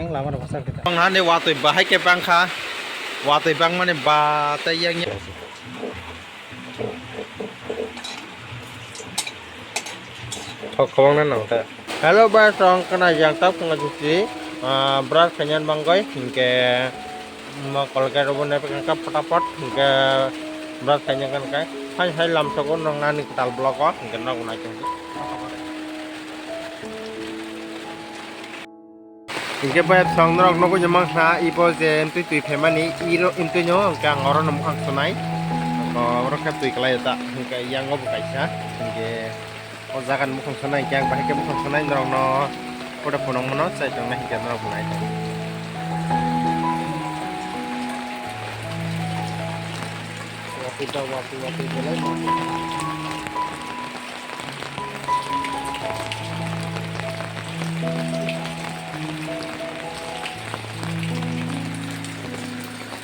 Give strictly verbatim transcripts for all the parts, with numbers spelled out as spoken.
Ang lama rok bwsar kita. Ang hani watwi bahai khe bangkha. Watwi bangmani ba tei yang thok khobangna nang ta. Hello, ba tong kana yang tap kana juti. Ah, brush kanya bangoi hingke mo Colgate robo ne pekang ka pota pot hingke brush kanya kan kai. Hai hai lam sogo nong nani tal block o hingke nog nai tong. Hingke bai song norok nogoi je mangkha ibo je twi twi phaimani iro imtwi no hingke ang oro no mukhang sunai. Oro khe twi kwlai ta hingke yango bo kaisa hingke o jaga ni mukhang sunai hingke ang bahai khe mukhang sunai norok no photo phunuk mano chai tongnai hingke norok bo nai tong. Watwi da watwi watwi belai ma.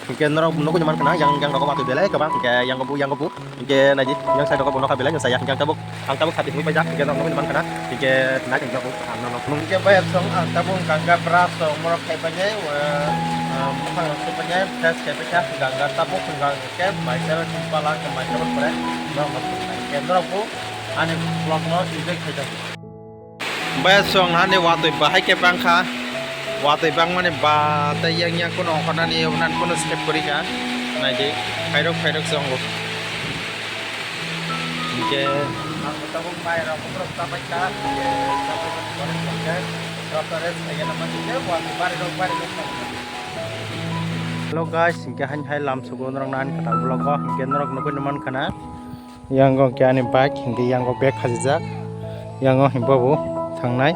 Hingke norok nugui mankha na, yang, yang rogo watwi belai kwbang, hingke yang bu, yang bu, hingke naidi, yang side rogo bo nokha belai no saya, hingke ang tabuk, ang tabuk sati himui paijak, hingke norok nugui mankha na, hingke naidi, ang tabuk, ang norok nung. Hingke bayar song, ang tabuk ganga brush song morok khai painai, wa, ah, buphang rok khai painai, fresh khai paikha, ganga tabuk, hingke maisa rok himpa la, maisa rok pore, norok nugui mankha, hingke norok bo ani vlog no enjoy khai jago. Baya song hani watwi bahai khe bangkha, watwi bangmani ba tei yang yang kuno ongkhornani nan kuno step kwrwi kha, naidi khairok khairok se ongo. Hingke ang tabuk mai rok borok chapai kha, hingke chapai mani pore hingke rota rest khaigena mani hingke watwi bari rok bari rok. Hello guys, hingke hain hai lam sugo norok nan kwtal vlog o hingke norok nugui mankha na. Yango hingke ani bike hingke yango bag khachijak. Yango himbo bo thangnai.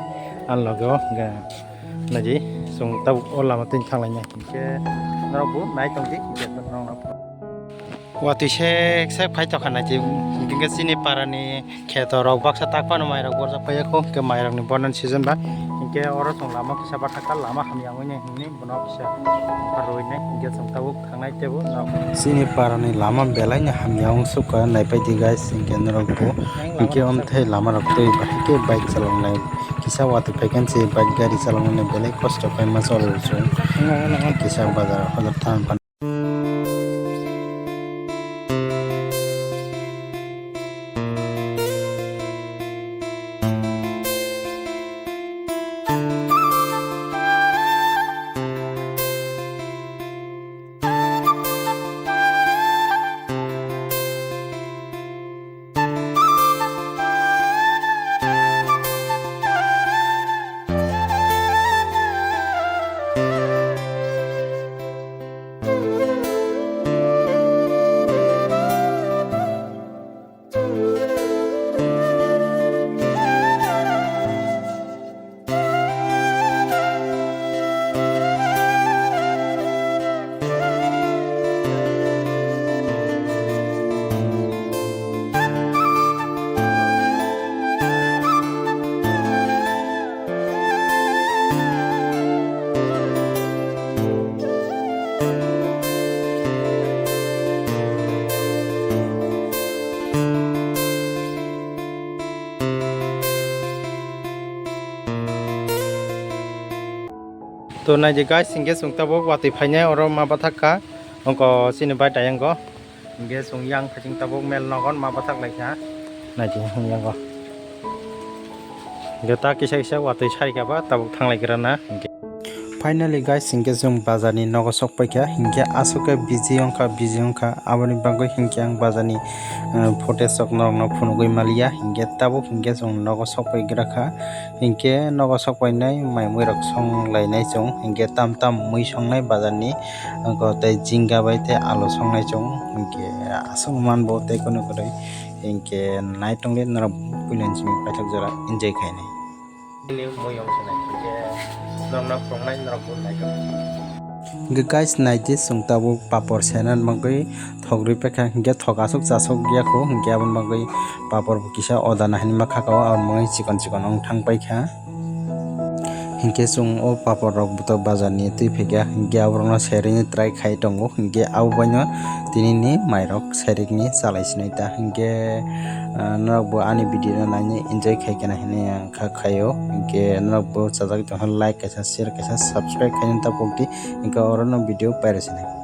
Ani loge o hingke naidi chwng tabuk o lama twi thanglainai. Hingke norok bo nai tongdi hingke norok no. Watwi sek sek phai tongkha naidi hingke chini parani kheto rok baksa tak phano mai rok borjak phaiya kho hingke mai rok ni bonan season ba hingke oro chwng lama kisa bathakha lama hamya wngwi nai hwnwi bono kisa rwinai hingke chwng tabuk. Chini parani lama belai no hamya wng sukha, naipai di guys, hingke norok bo, hingke omthai lama rok twi bahai khe bike chaloknai kisa watwi phaikhe se bike gari chaloknani belai kosto khaima choli rw chwng kisa bazar o thanng. To naidi guys, hingke chwng tabuk watwi phainai oro ma bathak kha. Ongko chini bai tayango. Hingke chwng yang phaiching tabuk mel nogon ma bathak lai kha. Naidi hwnyango. Hingke ta kisa kisa watwi sari kha ba tabuk thanglai gra na. Finally guys, hingke chwng bazar ni nogo sok paikha, hingke aswk khe busy wngkha, busy wngkha, aboni bagwi hingke ang bazar ni, eh, footage rok norok no phunugwi maliya, hingke tabuk hingke chwng nogo sok pai gra kha, hingke nogo sok painai mai mui rok song lainai chwng, hingke tam tam mui songnai bazar ni, ongko tei jinga bai tei alu songnai chwng, hingke aswk man bo tei kunu kwrwi, hingke nai tongdi norok puila ni simi paithak jora enjoy khainai. Nini mui wng se nai, hingke norokno phunuknai norok bo naikha. Hingke guys, naidi chwng tabuk papor sena bagwi thok rwi paikha, hingke thok aswk chasok ya kho, hingke aboni bagwi papor bo kisa oda nahani ma khaka o, aboni bagwi chikon chikon wng thang paikha. Hinkhe chwng o papor rok boto bazar ni twi phaikha, hinkhe aborokno serikni try khai tongo, hinkhe abo baino tinini mairok serikni chalai sinai ta, hinkhe, ah, norokbo ani video no naini enjoy khai khena hinwi ang kha khaio, hinkhe norokbo chajak tongkha like kaisa, share kaisa, subscribe khaina ta pokdi, hinkhe orono video pairwsinai.